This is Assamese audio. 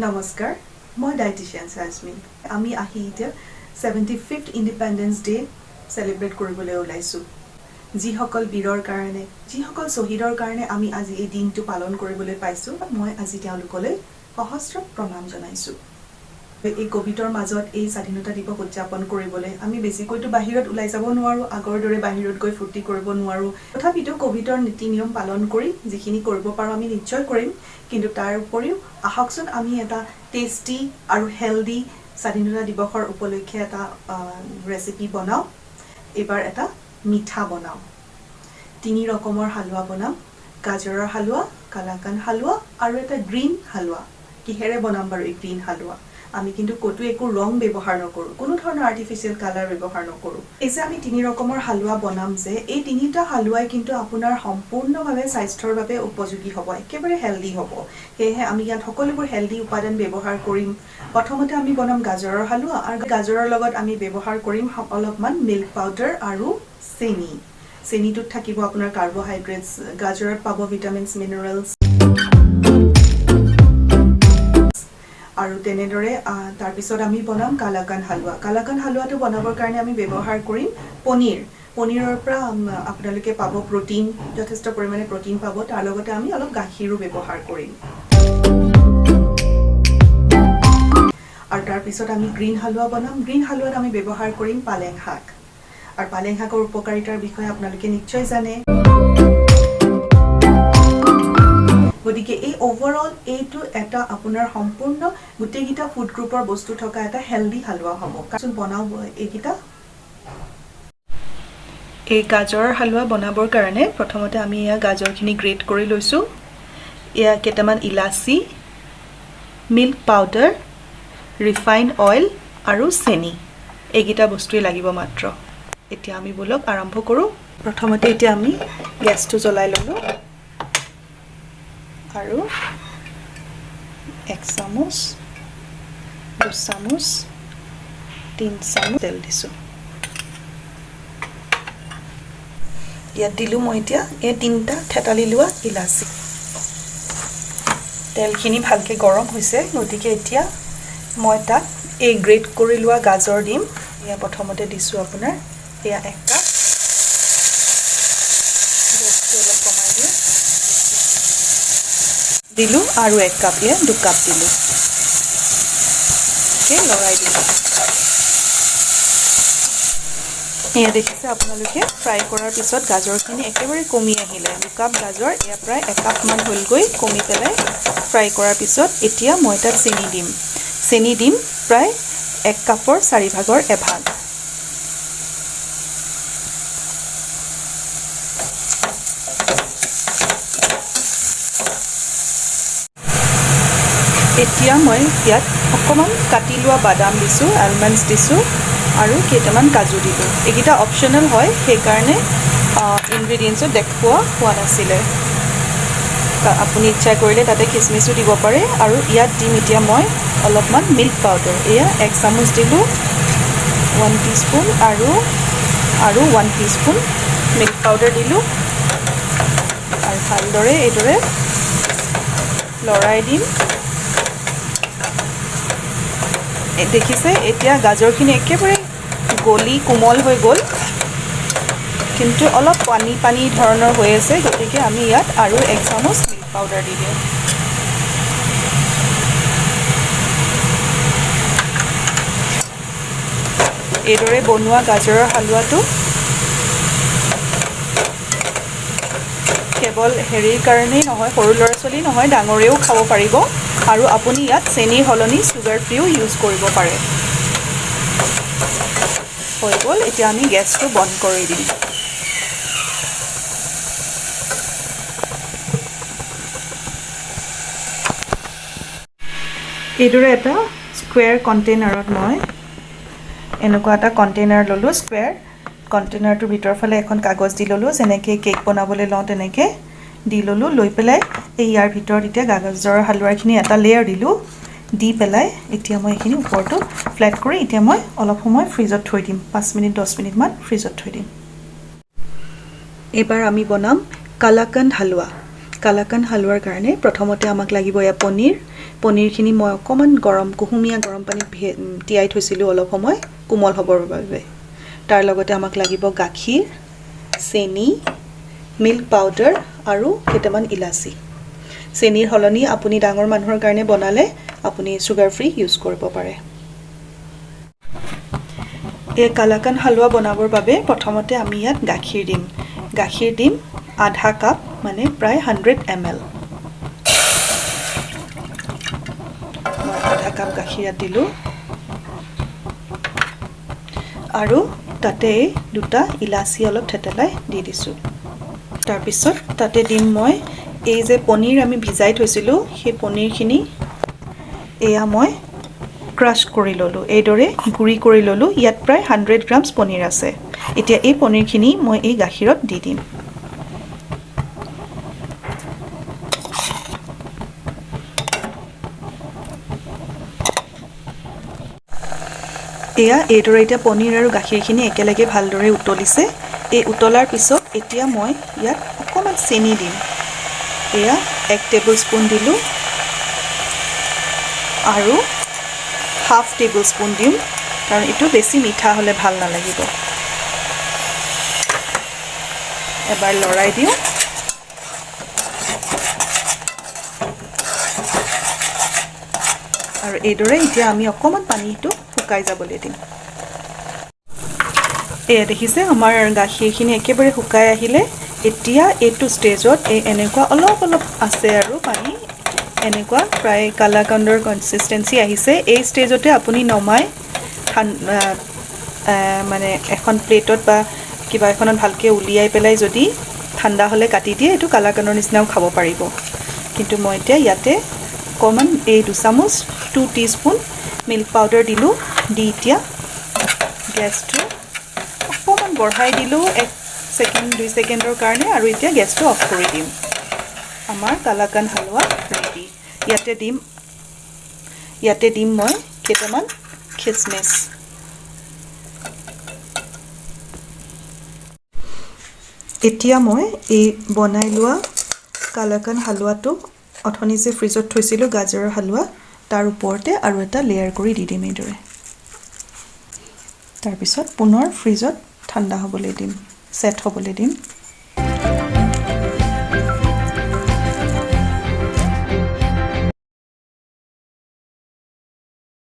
নমস্কাৰ, মই ডায়েটিচিয়ান চাজমিন। আমি আহি এতিয়া 75th independence day celebrate কৰিবলৈ ওলাইছোঁ। যিসকল বীৰৰ কাৰণে, যিসকল শ্বহীদৰ কাৰণে আমি আজি এই দিনটো পালন কৰিবলৈ পাইছোঁ, মই আজি তেওঁলোকলৈ সহস্ৰ প্ৰণাম জনাইছোঁ। এই ক'ভিডৰ মাজত এই স্বাধীনতা দিৱস উদযাপন কৰিবলৈ আমি বেছিকৈতো বাহিৰত ওলাই যাব নোৱাৰোঁ, আগৰ দৰে বাহিৰত গৈ ফূৰ্তি কৰিব নোৱাৰোঁ। তথাপিতো ক'ভিডৰ নীতি নিয়ম পালন কৰি যিখিনি কৰিব পাৰোঁ আমি নিশ্চয় কৰিম। কিন্তু তাৰ উপৰিও আহকচোন, আমি এটা টেষ্টি আৰু হেল্ডি স্বাধীনতা দিৱসৰ উপলক্ষে এটা ৰেচিপি বনাওঁ। এইবাৰ এটা মিঠা বনাওঁ। তিনি ৰকমৰ হালোৱা বনাম: গাজৰৰ হালোৱা, কালাকান হালোৱা আৰু এটা গ্ৰীণ হালোৱা। কিহেৰে বনাম বাৰু এই গ্ৰীণ হালোৱা? আমি কিন্তু ক'তো একো ৰং ব্যৱহাৰ নকৰোঁ, কোনো ধৰণৰ আৰ্টিফিচিয়েল কালাৰ ব্যৱহাৰ নকৰোঁ। এই যে আমি তিনি ৰকমৰ হালোৱা বনাম যে, এই তিনিটা হালোৱাই কিন্তু আপোনাৰ সম্পূৰ্ণভাৱে স্বাস্থ্যৰ বাবে উপযোগী হ'ব, একেবাৰে হেল্ডি হ'ব। সেয়েহে আমি ইয়াত সকলোবোৰ হেল্ডি উপাদান ব্যৱহাৰ কৰিম। প্ৰথমতে আমি বনাম গাজৰৰ হালোৱা আৰু গাজৰৰ লগত আমি ব্যৱহাৰ কৰিম অলপমান মিল্ক পাউডাৰ আৰু চেনি। চেনিটোত থাকিব আপোনাৰ কাৰ্বহাইড্ৰেটছ, গাজৰত পাব ভিটামিনছ, মিনাৰেলছ আৰু তেনেদৰে। তাৰপিছত আমি বনাম কালাকান হালোৱা। কালাকান হালোৱাটো বনাবৰ কাৰণে আমি ব্যৱহাৰ কৰিম পনীৰ। পনীৰৰ পৰা আপোনালোকে পাব প্ৰ'টিন, যথেষ্ট পৰিমাণে প্ৰ'টিন পাব। তাৰ লগতে আমি অলপ গাখীৰো ব্যৱহাৰ কৰিম। আৰু তাৰপিছত আমি গ্ৰীণ হালোৱা বনাম। গ্ৰীণ হালোৱাত আমি ব্যৱহাৰ কৰিম পালেং শাক আৰু পালেং শাকৰ উপকাৰিতাৰ বিষয়ে আপোনালোকে নিশ্চয় জানে। গতিকে এই অভাৰঅল এইটো এটা আপোনাৰ সম্পূৰ্ণ গোটেইকেইটা ফুড গ্ৰুপৰ বস্তু থকা এটা হেল্ডি হালোৱা হ'ব। বনাওঁ এইকেইটা। এই গাজৰৰ হালোৱা বনাবৰ কাৰণে প্ৰথমতে আমি এয়া গাজৰখিনি গ্ৰেট কৰি লৈছোঁ। এয়া কেইটামান ইলাচি, মিল্ক পাউডাৰ, ৰিফাইন অইল আৰু চেনি, এইকেইটা বস্তুৱেই লাগিব মাত্ৰ। এতিয়া আমি ব'লক আৰম্ভ কৰোঁ। প্ৰথমতে এতিয়া আমি গেছটো জ্বলাই ল'লোঁ আৰু 1 চামুচ, 2 চামুচ, 3 চামুচ তেল দিছোঁ। ইয়াত দিলোঁ মই এতিয়া এই তিনিটা থেতালি লোৱা ইলাচি। তেলখিনি ভালকৈ গৰম হৈছে, গতিকে এতিয়া মই তাত এই গ্ৰেট কৰি লোৱা গাজৰ দিম। এয়া প্ৰথমতে দিছোঁ আপোনাৰ এয়া 1 কাপ। গেছটো অলপ কমাই দিওঁ। দিলোঁ আৰু 1 কাপ, এয়া 2 কাপ দিলোঁ। লৰাই দিলোঁ। এয়া দেখিছে আপোনালোকে, ফ্ৰাই কৰাৰ পিছত গাজৰখিনি একেবাৰে কমি আহিলে। 2 কাপ গাজৰ এয়া প্ৰায় 1 কাপমান হ'লগৈ কমি পেলাই ফ্ৰাই কৰাৰ পিছত। এতিয়া মই তাত চেনি দিম। চেনি দিম প্ৰায় 1 কাপৰ চাৰিভাগৰ এভাগ। এতিয়া মই ইয়াত অকণমান কাটি লোৱা বাদাম দিছোঁ, আলমণ্ডছ দিছোঁ আৰু কেইটামান কাজু দিলোঁ। এইকেইটা অপশ্যনেল হয়, সেইকাৰণে ইনগ্ৰিডিয়েণ্টছত দেখুওৱা হোৱা নাছিলে। আপুনি ইচ্ছা কৰিলে তাতে খিচমিচো দিব পাৰে। আৰু ইয়াত দিম এতিয়া মই অলপমান মিল্ক পাউডাৰ। এয়া 1 চামুচ দিলোঁ, 1 টিস্পুন আৰু 1 টিস্পুন মিল্ক পাউডাৰ দিলোঁ আৰু ভালদৰে এইদৰে লৰাই দিম। দেখিছে, এতিয়া গাজৰখিনি একেবাৰে গলি কোমল হৈ গ'ল, কিন্তু অলপ পানী পানী ধৰণৰ হৈ আছে। গতিকে আমি ইয়াত আৰু 1 চামুচ মিল্ক পাউডাৰ দি দিওঁ। এইদৰে বনোৱা গাজৰৰ হালোৱাটো কেৱল হেৰিৰ কাৰণেই নহয়, সৰু ল'ৰা ছোৱালী নহয়, ডাঙৰেও খাব পাৰিব। আৰু আপুনি ইয়াত চেনিৰ সলনি চুগাৰ ফ্ৰীও ইউজ কৰিব পাৰে। হৈ গ'ল। এতিয়া আমি গেছটো বন্ধ কৰি দিম। এইদৰে এটা স্কুৱেৰ কণ্টেইনাৰত, মই এনেকুৱা এটা কণ্টেইনাৰ ল'লোঁ। স্কুৱেৰ কণ্টেইনাৰটোৰ ভিতৰৰ ফালে এখন কাগজ দি ল'লোঁ, যেনেকৈ কেক বনাবলৈ লওঁ তেনেকৈ দি ল'লোঁ। লৈ পেলাই এই ইয়াৰ ভিতৰত এতিয়া গাজৰৰ হালোৱাখিনি এটা লেয়াৰ দিলোঁ। দি পেলাই এতিয়া মই এইখিনি ওপৰটো ফ্লেট কৰি এতিয়া মই অলপ সময় ফ্ৰিজত থৈ দিম। 5 মিনিট, 10 মিনিটমান ফ্ৰিজত থৈ দিম। এইবাৰ আমি বনাম কালাকান্দ হালোৱা। কালাকান্দ হালোৱাৰ কাৰণে প্ৰথমতে আমাক লাগিব এয়া পনীৰ। পনীৰখিনি মই অকণমান গৰম কুহুমীয়া গৰম পানীত তিয়াই থৈছিলোঁ অলপ সময় কোমল হ'বৰ বাবে। তাৰ লগতে আমাক লাগিব গাখীৰ, চেনি, মিল্ক পাউডাৰ আৰু কেইটামান ইলাচি। চেনিৰ সলনি আপুনি ডাঙৰ মানুহৰ কাৰণে বনালে আপুনি চুগাৰ ফ্ৰী ইউজ কৰিব পাৰে। এই কালাকান হালোৱা বনাবৰ বাবে প্ৰথমতে আমি ইয়াত গাখীৰ দিম। গাখীৰ দিম আধা কাপ, মানে প্ৰায় 100 ml। মই আধা কাপ গাখীৰ ইয়াত দিলোঁ আৰু তাতে দুটা ইলাচি অলপ থেতেলাই দি দিছোঁ। তাৰপিছত তাতে দিম মই এই যে পনীৰ আমি ভিজাই থৈছিলোঁ, সেই পনীৰখিনি এয়া মই ক্ৰাছ কৰি ল'লোঁ, এইদৰে গুড়ি কৰি ল'লোঁ। ইয়াত প্ৰায় 100 গ্ৰামছ পনীৰ আছে। এতিয়া এই পনীৰখিনি মই এই গাখীৰত দি দিম। এয়া এইদৰে এতিয়া পনীৰ আৰু গাখীৰখিনি একেলগে ভালদৰে উতলিছে। এই উতলাৰ পিছত এতিয়া মই ইয়াত অকণমান চেনি দিম। এয়া 1 টেবুল স্পুন দিলোঁ আৰু হাফ টেবুল স্পুন দিম, কাৰণ এইটো বেছি মিঠা হ'লে ভাল নালাগিব। এবাৰ লৰাই দিওঁ। আৰু এইদৰে এতিয়া আমি অকণমান পানীটো শুকাই যাবলৈ দিম। এয়া দেখিছে আমাৰ গাখীৰখিনি একেবাৰে শুকাই আহিলে। এতিয়া এইটো ষ্টেজত এই এনেকুৱা অলপ অলপ আছে আৰু পানী, এনেকুৱা প্ৰায় কালাকাণ্ডৰ কনচিষ্টেঞ্চি আহিছে। এই ষ্টেজতে আপুনি নমাই মানে এখন প্লেটত বা কিবা এখনত ভালকৈ উলিয়াই পেলাই যদি ঠাণ্ডা হ'লে কাটি দিয়ে, এইটো কালাকাণ্ডৰ নিচিনাও খাব পাৰিব। কিন্তু মই এতিয়া ইয়াতে অকণমান এই দুচামুচ 2 টিস্পুন মিল্ক পাউডাৰ দিলোঁ। দি এতিয়া গেছটো অকণমান বঢ়াই দিলোঁ 1 ছেকেণ্ড 2 ছেকেণ্ডৰ কাৰণে, আৰু এতিয়া গেছটো অফ কৰি দিম। আমাৰ কালাকান হালোৱা ৰেডি। ইয়াতে দিম মই কেইটামান খিচমিচ। এতিয়া মই এই বনাই লোৱা কালাকান হালোৱাটো অথনি যে ফ্ৰিজত থৈছিলোঁ গাজৰৰ হালোৱা, তাৰ ওপৰতে আৰু এটা লেয়াৰ কৰি দি দিম এইদৰে। তাৰপিছত পুনৰ ফ্ৰিজত ঠাণ্ডা হ'বলৈ দিম, ছেট হ'বলৈ দিম।